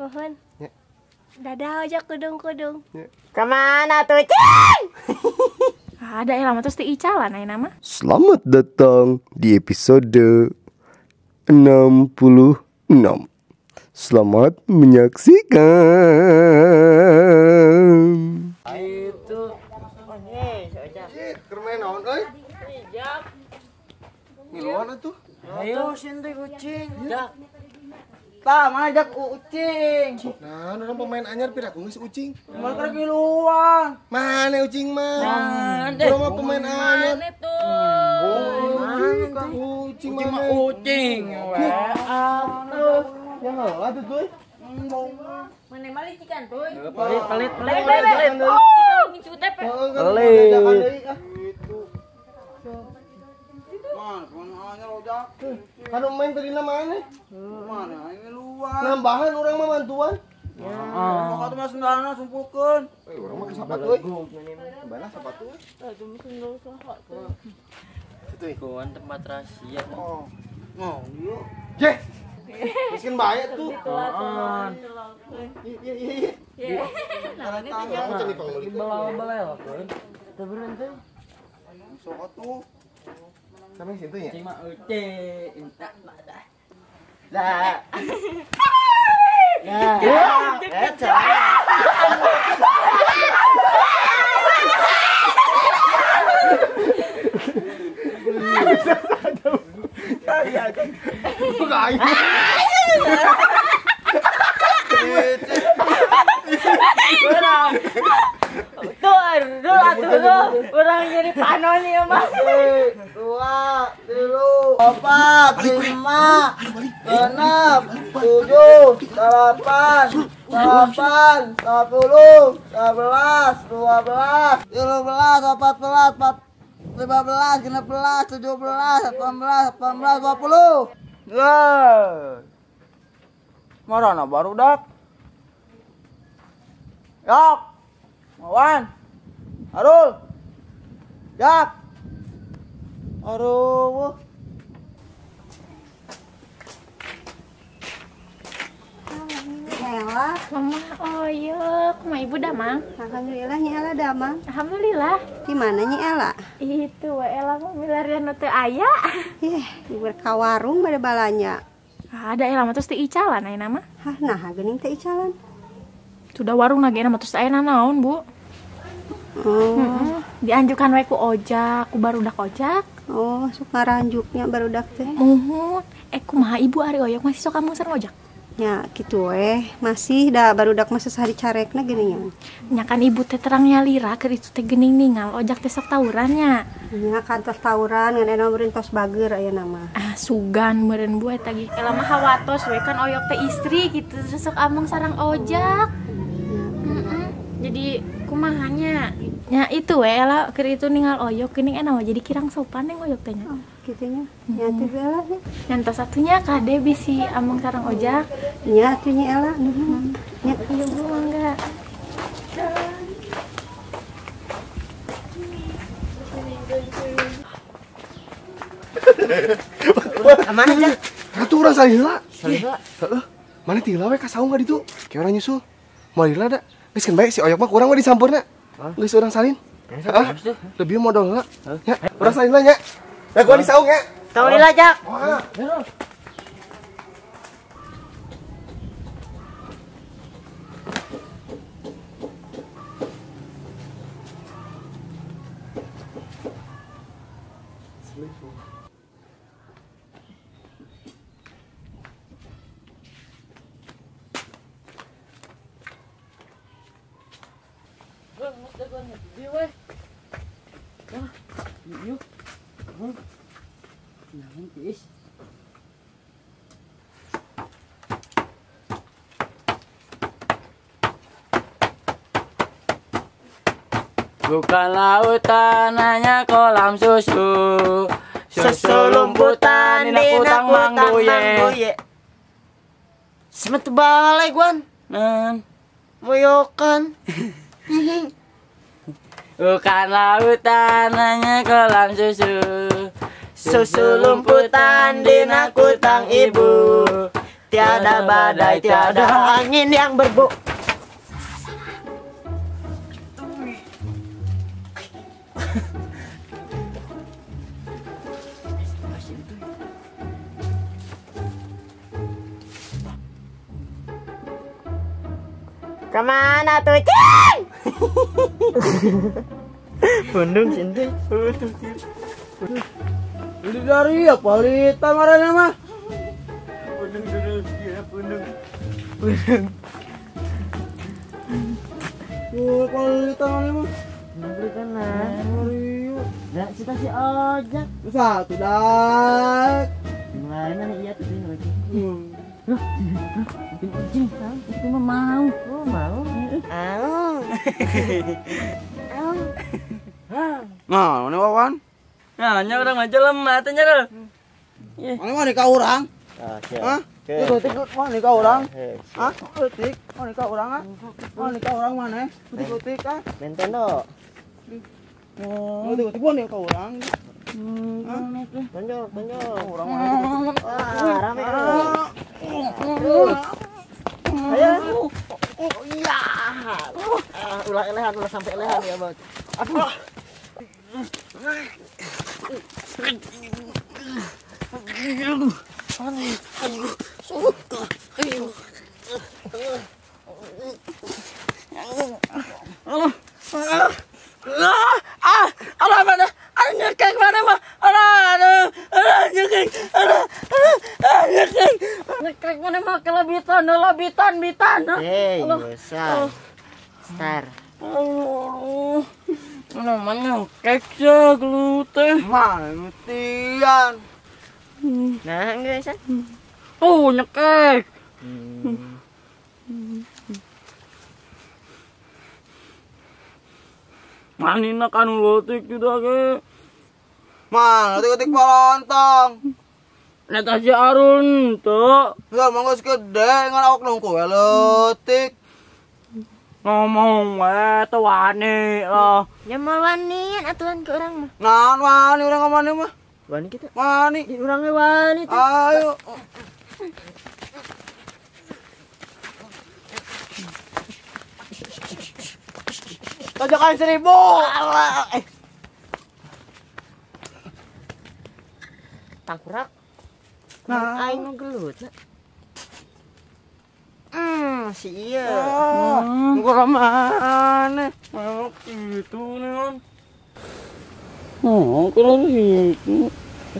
Mohon. Dadah aja kudung-kudung. Kemana tuh, Cing? Ada ya lama terus diicalan ayeuna mah. Selamat datang di episode 66. Selamat menyaksikan. Itu. Keur main naon euy? Ngiluan atuh. Ayo sieun teh kucing. Tah, mana jak ucing. Nah, orang pemain anyar piraku geus ucing. Mana keur ngiluan. Mana ucing mah? Urang mah pemain anyar. Mana tuh? Ucing mana? Ucing. Atuh. Ya heula tuh tuh. Mana balik ikan tuh? Pelit pelit pelit pelit. Pelit. Kanu main tadi mana? Mana ini luar. Nambahan orang mah mantuan. Heeh. Kok mah sendalna sumpulkeun. Urang mah ke sepatu euy. Bana sepatu. Aduh, sendal saha tuh. Itu ikuan tempat rahasia. Oh. Oh, iya. Yeh. Miskin bae tuh. Iya iya iya. Belal-belal. Teu berhenti. Sok atuh. Sama situ ya? Cing mah ucing. Lah. Lah. Tuh, orang jadi panon ya mah. 1, 2, 3, 4, 5, 6, 7, 8, 9, 10, 11, 12, 13, 14, 15, 16, 17, 18, 19, 20. Yeay. Marana baru dak. Yok. Mawan. Arul. Jak. Aduh. Ella, Mama, oh iya, kumaha ibu damang? Alhamdulillah Nyi Ella damang. Alhamdulillah. Di mana Nyi Ella? Itu we Ella mah milarian nu teu aya. Ih, ka warung bade balanja. Ada Ella mah terus teu icalan ayeuna mah. Hah, nah geuning teu icalan. Sudah warung na ge mah terus aya naon, Bu? Oh. Dianjukan we ku ojak, ku barudak ojak. Oh, sok ngaranjuknya barudak teh. Muhun. Kumaha ibu ari oyok masih sok kamu sareng ojak? Ya gitu masih dah barudak mah sesehari carekna geuning nya. Nya kan ibu teh terangnya lira keur itu teh geuning ningal ojak teh sok tawurannya. Nya kantos tawuran ngan aya meureun tos bager aya nama. Ah sugan meureun bu eta ge. Ela mah hawatos we kan oyok teh istri gitu sok amung sareng ojak. Jadi kumahanya nya itu we ela keur itu ningal oyok geuning ena jadi kirang sopan neng oyok teh nya. Oh, kitu nya. Nya teh Ella nya. Nya satunya kade bisi amung sareng ojak. Nya atuh nya Ella nuhun. Nya ieu Bu mangga. Mana aja? Ratu urang salih heula. Salih heula. Heeh. Mana ti heula we ka saung ka ditu. Ke urang nyusul. Moal heula da. Geus kan bae si oyok mah kurang we disampurna. Geus urang salin. Heeh. Lebih modal heula. Nya, urang salin heula nya. Ya gua di saung ya. Tong lila jak. Wah. Bukan lautan hanya kolam susu. Susu lumputan dina kutang mangguye. Semet balai guan. Nan. Moyokan. Bukan lautan hanya kolam susu. Susu lumputan dina kutang ibu. Tiada badai, tiada angin yang berbu. Kemana tuh, Cing? Bundung sini. Beli dari apa lita marana mah? Bundung dulu, ya bundung. Bundung. Oh, palita mana mah? Beli kana. Nah, kita si ojek. Satu dak. Mana iya tuh ini ojek. Kucing, itu mah mau. Oh, mau. Au. Au. Nah, mana Wawan? Nah, nya urang mah jelema teh nya. Mana mah ka urang? Hah? Utik mana ka urang? Hah? Utik, mana ka urang ah? Mana ka urang mana? Utik-utik ah. Nintendo. Oh, utik-utik mana ka urang? Tonjok, tonjok. Urang mana? Wah, rame. Ayo. Oh iya. Ulah elehan, ulah sampai elehan ya, Bang. Aduh. Bitan, bitan. Hei, besar. Star. Namanya kek ya gelut teh. Mana mutian. Nah, enggak bisa. Oh, nyekek. Manina kan leutik juga ge. Mana leutik palontong. Neta si Arun tuh. Enggak mangga segede ngan awak nungku we leutik. Ngomong we teu wani lah. Nya moal wanian atuhan ke urang mah. Naon wani urang ka mana mah? Wani kita. Wani. Di urang ge wani tuh. Ayo. Tojokan 1000. Allah. Tangkurak. Nah, aing nu gelut. Si iya. Kurang mana? Gitu nih, Om. Oh, kurang gitu.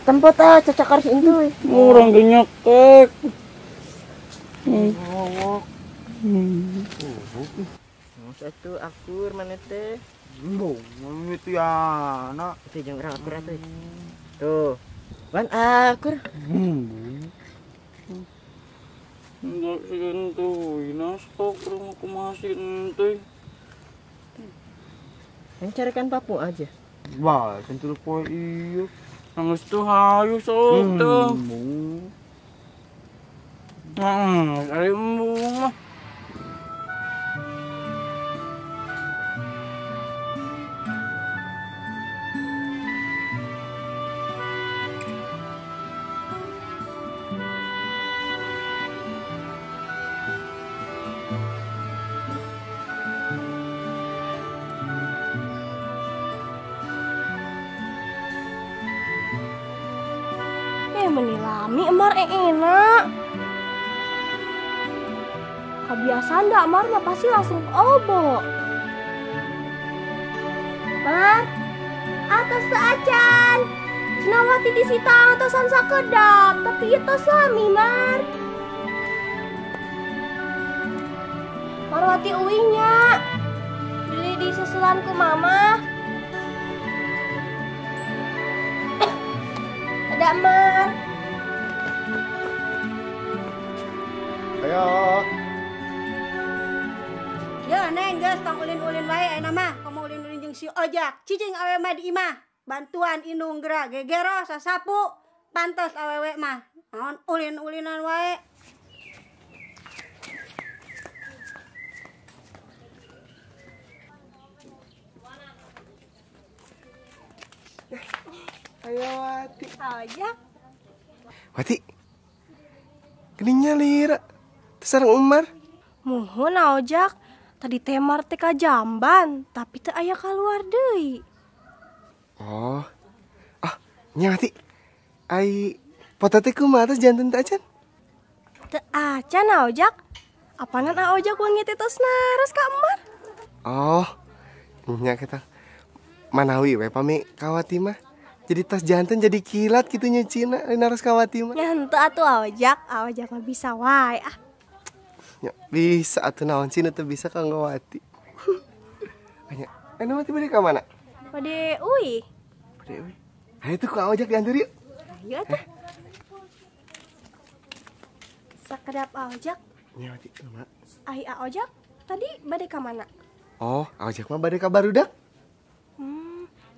Tempat ah cacakar si Intuy. Orang genyekek. Satu akur mana teh? Mbong, itu ya, nak. Itu jeung urang akur atuh. Tuh. Wan akur. Enggak sih entuy, nastok rumah kumaha sih entuy. Yang carikan papu aja. Wah, sentul poe iya. Nangis tuh hayu sok tuh. Cari embung lah. Menilami Emar enak. Kebiasaan dak Mar mah pasti langsung obok. Mar, atas acan. Cenawati disita atasan sakedap, tapi itu sami Mar. Marwati uwinya. Beli di susulanku mama. Ada Mar. Ayo. Ya neng geus tong ulin-ulin wae ayeuna mah, komo ulin-ulin jeung si Ojak. Cicing awewe mah di imah. Bantuan indung geura gegero sasapu. Pantes awewe mah. Naon ulin-ulinan wae. Ayo Wati. Ojak. Wati. Geuning nyalira. Teu sareng Umar. Muhun Ojak, tadi teh Mar teh ka jamban, tapi teu aya kaluar deui. Oh. Ah, nya Wati. Ai foto teh kumaha tos janten teh acan? Teu acan Ojak. Apanan Ojak wangi teh tos naros ka Mar? Oh. Nya kita manawi we pami ka Wati mah. Jadi tas janten jadi kilat kitu nyucina naros ka Wati mah. Nya henteu atuh Ojak, Ojak mah bisa wae ah. Ya, bisa atuh naon sih nu teu bisa kanggo Wati. Nya, anu Wati bade ka mana? Bade uih. Bade uih. Hayu tuh ku Ojak diantar yuk. Ayo atuh. Sakedap Ojak. Nya Wati kumaha? Ai Ojak tadi bade ka mana? Oh, Ojak mah bade ka barudak.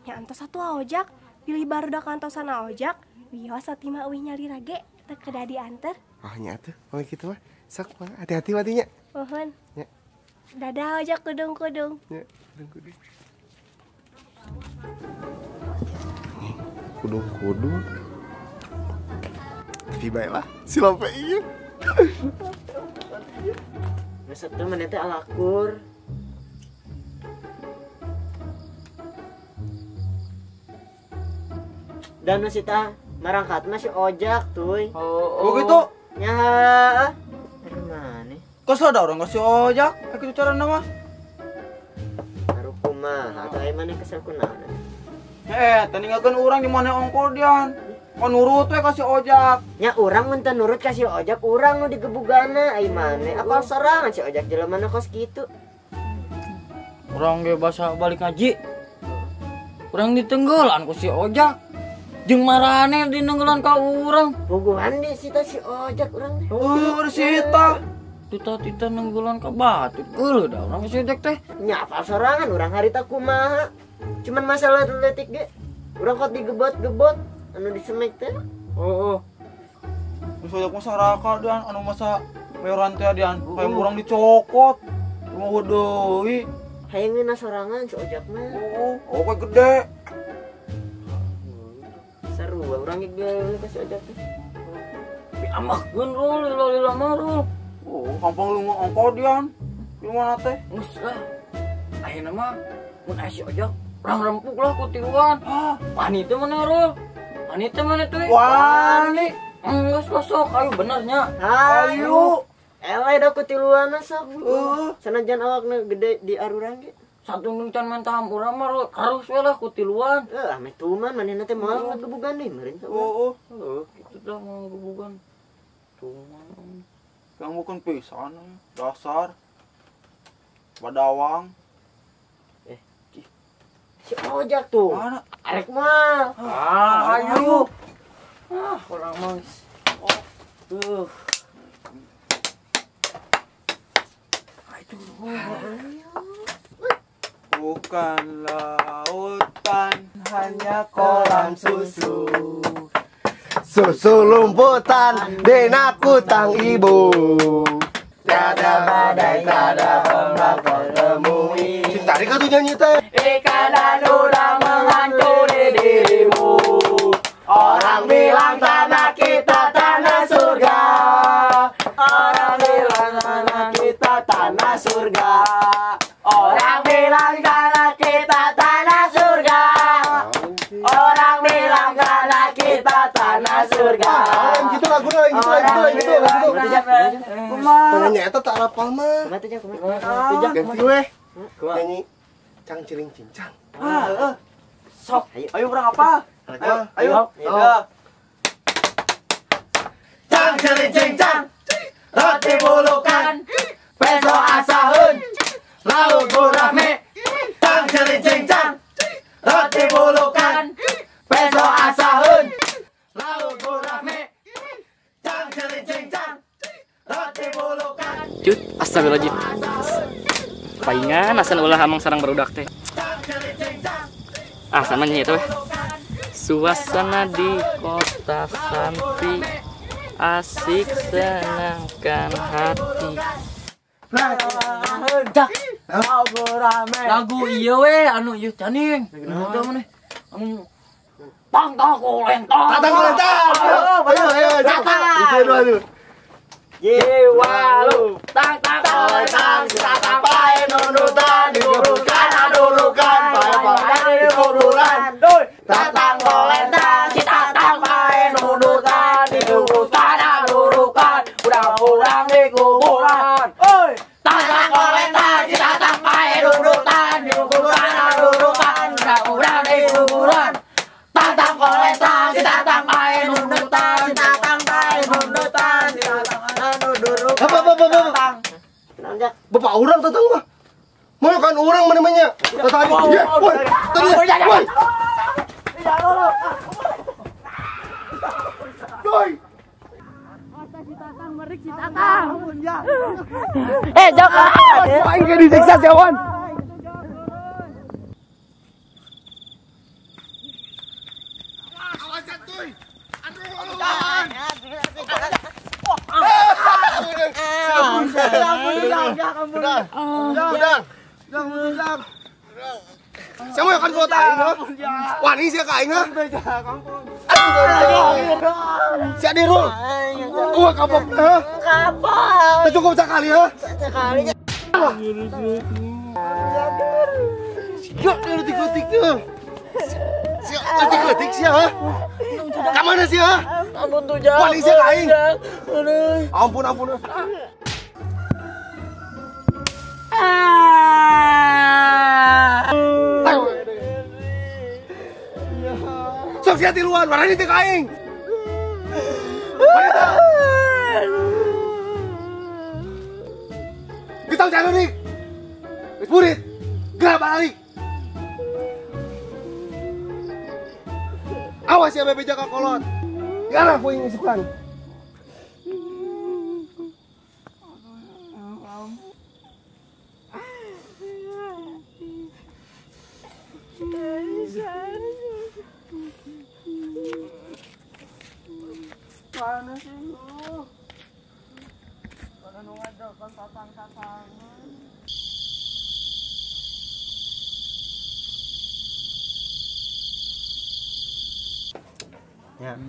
Nya antos atuh Ojak, pilih barudak antosan Ojak, wios ati mah euih nyalira ge teu kedah dianter. Oh nya atuh, pami kitu mah. Sok mah hati-hati Watinya. Mohon. Nya. Dadah Ojak kudung-kudung. Nya, kudung-kudung. Nih, kudung-kudung. Tapi baiklah, si lope ieu. Geus atuh maneh teh alakur. Dan nu sita marangkat mah si Ojak tuy. Oh, gitu. Nya. Mana? Kesel da urang ka si Ojak, kitu carana mah. Baru kumaha atuh aya maneh kesel kunaon? Teh ninggalkeun urang di mana ongkol dian. Kok nurut we ka si Ojak. Nya urang mun teu nurut ka si Ojak, urang nu digebugana ai maneh. Apal sorangan si Ojak jelemana kos kitu. Urang ge basa balik ngaji. Urang ditenggelan ku si Ojak. Jeung marane dinenggelan ka urang. Puguhan di sita si Ojak urang teh. Heuh, sita. Tita-tita nenggelan ka batu. Geuleuh da urang si Ojak teh. Nya apal sorangan urang harita kumaha. Cuman masalah leutik ge. Urang kot digebot-gebot anu disemek teh. Heeh. Geus Ojak mah saraka dian anu masa mayoran teh dian. Hayang urang dicokot. Moho deui. Hayang ngeunah sorangan si Ojak mah. Heeh, oke gede. Seru urang ge geuleuh ka si Ojak teh. Tapi amahkeun rul lila-lila mah rul. Oh, kampung lu ongko dian. Di mana teh? Geus lah. Ayeuna mah mun aya si Ojak urang rempuk lah ku tiluan. Wani teh mana rul? Wani teh mana tuh? Wani. Geus lah sok ayo bener nya. Ayo. Eleh da ku tiluan sok. Sanajan awakna gede di arurang ge. Satungtung can mentah urang mah rul karus we lah ku tiluan. Heuh, ame tuman manehna teh moal ngagebugan deui meureun. Heeh. Heuh, kitu dah moal ngagebugan. Tuman. Yang bukan pisan dasar. Badawang. Si Ojak tuh. Mana? Arek mah. Ah, ayo. Ah, urang mah. Oh. Itu. Bukan lautan, hanya kolam susu. Susu lumputan dina kutang ibu. Tiada badai, tiada ombak kau temui. Tarik atuh nyanyi teh. Ikan dan udang menghancuri dirimu. Orang bilang tanah kita tanah surga. Orang bilang tanah kita tanah surga. Orang bilang tanah kita tanah surga. Orang bilang tanah kita tanah surga. Gitu lagunya, gitu gitu gitu. Kumaha? Nyanyi eta tak rapal mah. Kumaha teh, kumaha? Ganti weh. Nyanyi cang ciling cincang. Ah, sok. Ayo urang apa? Ayo, ayo. Cang ciling cincang. Roti bulukan. Peso asaheun. Lauk gurame. Cang ciling cincang. Roti bulukan. Peso asaheun. Lauk gurame. Cang ciling cincang. Roti bulukan. Cut, astagfirullahaladzim. Paingan asan ulah amang sarang barudak teh. Ah, sama nyanyi itu. Suasana di kota Santi asik senangkan hati. Lagu iya we anu ieu caning. Anu anu tang tang kolentang. Tang kolentang. Ayo ayo ayo. Itu aduh. Jiwalu tang tang tang si tatang pae nundutan diurusan adurukan pae pae dikuburan. Tatang kolentang si tatang pae nundutan diurusan adurukan urang-urang di kuburan. Oi, tatang kolentang si tatang pae nundutan diurusan adurukan urang-urang di kuburan. Tatang kolentang si tatang pae nundutan si tatang pae nundutan si tatang adurukan. Apa? Bapak orang tatang mah. Mau kan orang mana namanya? Tatang. Woi, tadi. Woi. Doi. Si tatang merik si tatang. Eh, jangan. Aing kayak disiksa siawan. Awas atuh. Aduh, Udang. Siapa yang akan kota aing ha? Wani sia ka aing ha? Sia dirul. Wah kapok ha? Kapok. Teu cukup sakali ha? Sakali. Sia leutik-leutik teh. Sia leutik-leutik sia ha? Ka mana sia ha? Ampun tuh Jak. Wani sia ka aing. Ampun ampun. Sok sia tiluan, warani teh ka aing. Wanita. Getang canurik. Geus burit. Geura balik. Awas ya bebe jaga kolot. Garah poing isukan. Mana sih lu? Mana nu ngajakan tatang-tatangan? Ya.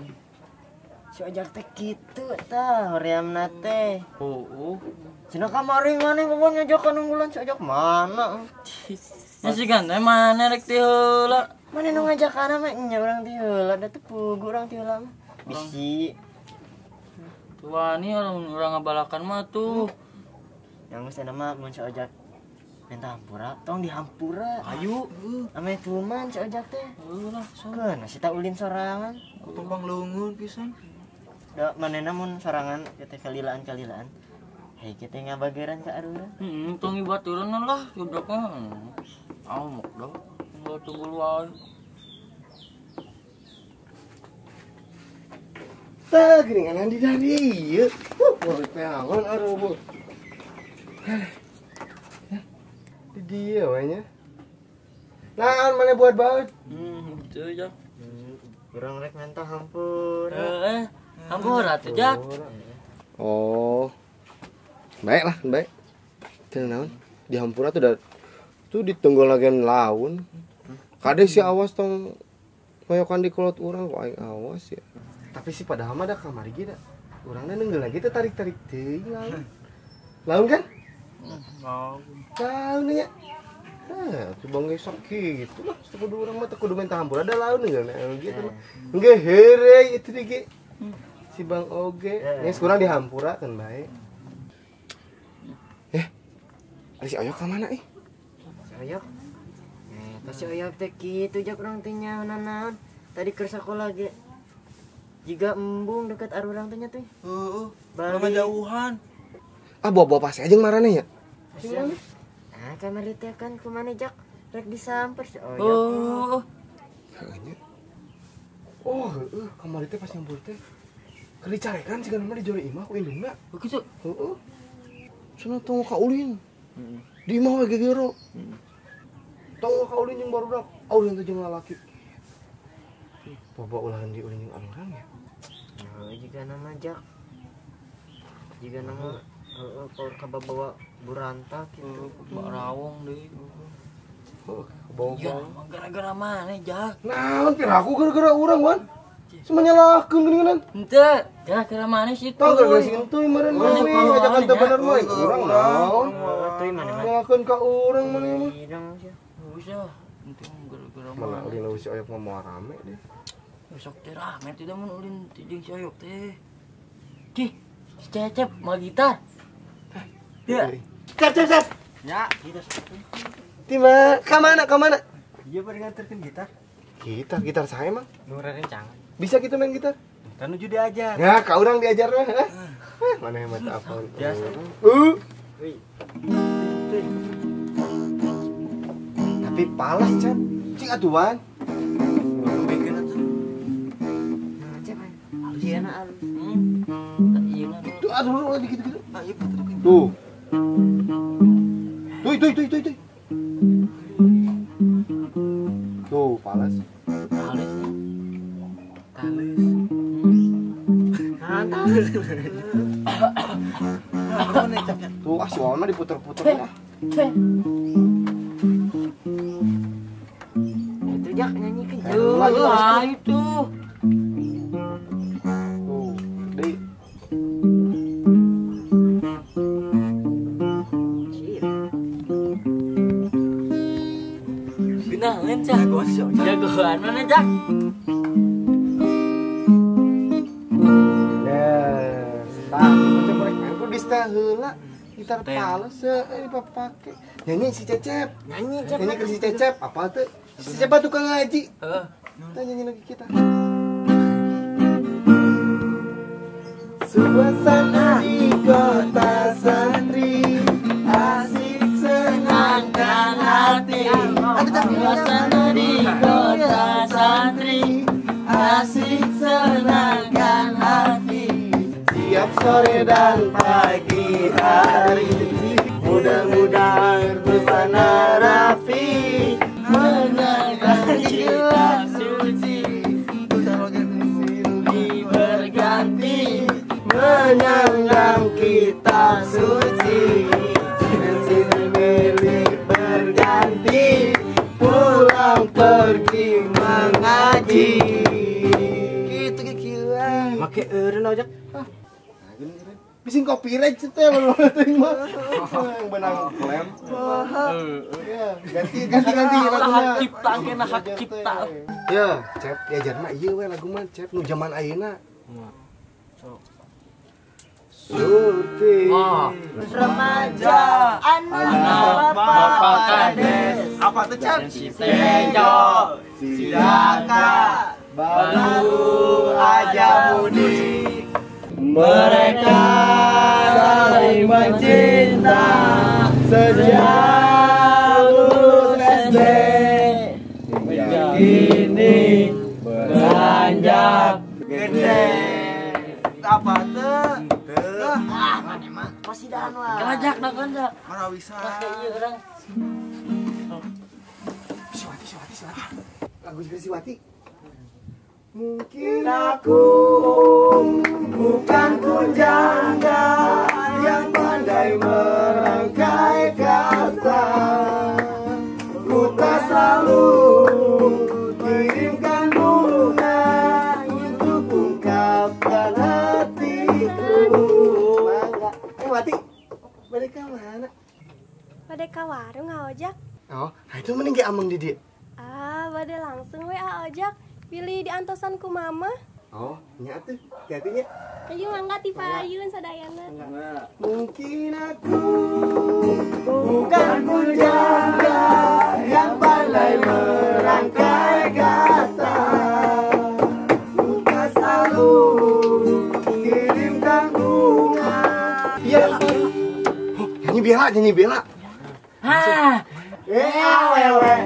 Si Ojak teh kitu tah horeamna teh. Heeh. Cenah kamari maneh pokoknya ngajakan unggulan si Ojak mana? Ya si ganteng mana rek ti heula. Maneh nu ngajakan mah nya urang ti heula da teu pugu urang ti heula mah. Bisi. Wani orang ngabalakan mah tuh. Yang geus mah mun si Ojak minta hampura, tong dihampura. Ayo, ame cuman si Ojak teh. Heuh lah, keun si ta ulin sorangan. Tumpang leungeun pisan. Da manehna mun sorangan teh kalilaan-kalilaan. Hei kita ngabageran ka arurang. Heeh, tong ibaturan lah si Ojak mah. Amok dah. Enggak tunggu wae. Tah geuningan di dari ieu. Wah, peangon aduh bu. Di dia we nya. Naon mana buat baut? Gitu Jak. Urang rek menta hampura. Heeh. Hampura tuh Jak. Oh. Baik lah, baik. Teu naon? Di hampura tuh da tuh ditunggul lagi laun. Kade si awas tong koyokan di kolot urang kok aing awas ya. Tapi sih padahal mah da kamari ge da. Urangna neunggeul lagi teh tarik-tarik teuing laun. Laun kan? Laun. Laun nya. Hah, coba ge sok kitu lah. Teu kudu urang mah teu kudu minta hampura da laun neunggeul gitu mah. Engge heureuy itu ge. Si Bang Oge, geus kurang dihampura kan bae. Eh. Ari si Oyok ka mana ih? Si Oyok. Eta si Oyok teh kitu jak urang teh nyaho naon. Tadi keur sakola ge jiga embung deket arurang teh nya teh. Heeh, balik jauhan. Ah, bawa-bawa pasti aja marane ya. Nah, kamari teh kan kumane jak rek disamper si Oyok. Oh. Heuh nya. Oh, heueuh, kamari teh pas nyampur teh. Keur dicarekan siga mah di jero imah ku indungna. Oh kitu. Heeh. Cenah tong ka ulin. Di imah we gegero. Tong ka ulin jeung barudak, ulin teh jeung lalaki. Bawa ulahan di ulin jeung arurang ya. Heuh, jiga nama jak. Jiga nama heeh kabawa buranta kitu. Bak rawong deui. Heuh, kabawa. Gara-gara maneh jak? Naon piraku gara-gara urang, Wan? Semenyalahkeun geuningan. Henteu, gara-gara maneh sih. Tah gara-gara si entuy meureun mah ngajakan teu bener mah urang naon. Entuy maneh mah. Nyalahkeun ka urang maneh mah. Usah, entuy gara-gara mana ulin si Oyok mah moal rame deh. Besok teh rame teh mun ulin jeung si Oyok teh. Cih, si Cecep mau gitar. Ya. Cep cep cep. Ya, Tima, ka mana ka mana? Iya bari nganterkeun gitar. Gitar, gitar saya emang. Nu rerencangan. Bisa gitu main gitar? Kan nuju diajar. Ya, ka urang diajar mah. Mana hemat apa? Biasa. Tapi palas, Cep. Cing atuan. Bikin atuh. Nah, Cep. Halus ya na halus. Tuh aduh lagi gitu-gitu. Ah, iya puter. Tuh. Tuh, tuh, tuh, tuh, tuh. Tuh, palas. Halus. Halus. Nah, halus. Tuh, ah si Wawan mah diputer-puter lah. Itu Jak nyanyikan. Tuh, itu. Tuh, deui. Genaheun cah. Jagoan mana Jak? Heula gitar pales euy dipake. Nyanyi si Cecep. Nyanyi Cep. Nyanyi ke si Cecep apa teh? Si Cecep tukang ngaji. Heeh. Tah nyanyi lagi kita. Suasana di kota santri asik senangkan hati. Suasana di kota santri asik senangkan hati. Tiap sore dan pagi hari, muda-muda berbusana rapi, menangkan jiwa suci, silih berganti, menyandang kitab suci, silih berganti, pulang pergi mengaji. Gitu gila. Make eureun ojek. Bising copyright teh teuing mah. Yang benang klaim. Ya, ganti ganti ganti laguna. Hak cipta kena hak cipta. Ya, Cep, diajar mah ieu we lagu mah Cep nu zaman ayeuna. Sok. Surti. Remaja anak bapak kades. Apa tuh Cep? Si Tejo, si Daka, baru aja mudik. Mereka saling mencinta sejak lulus SD hingga kini beranjak gede. Apa tuh? Ah, mana mah pasidan lah. Kelajak dah kelajak. Mana bisa? Pakai iya orang. Siwati, Siwati, Siwati. Lagu juga Siwati. Mungkin aku bukan pujangga yang pandai merangkai kata. Ku tak selalu kirimkan bunga untuk ungkapkan hatiku. Mangga. Wati, mereka mana? Bade ka warung ojek. Oh, itu mending ge ameng di dieu. Ah, bade langsung we ojek. Pilih di antosan ku mama. Oh, nya atuh, hati-hati nya. Ayo mangga ti payun sadayana. Mungkin aku bukan pujangga yang pandai merangkai kata. Bukan selalu kirimkan bunga. Ya. Oh, nyanyi Bella, nyanyi Bella. Hah. Wewe,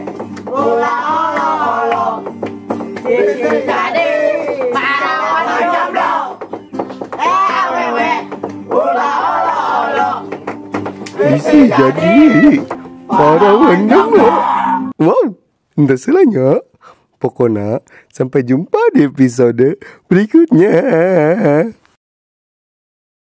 ula olo olo. Bisa jadi parawan jomblo. Awewe, ula olo olo. Bisa jadi parawan jomblo. Wow, entah salahnya. Pokoknya sampai jumpa di episode berikutnya.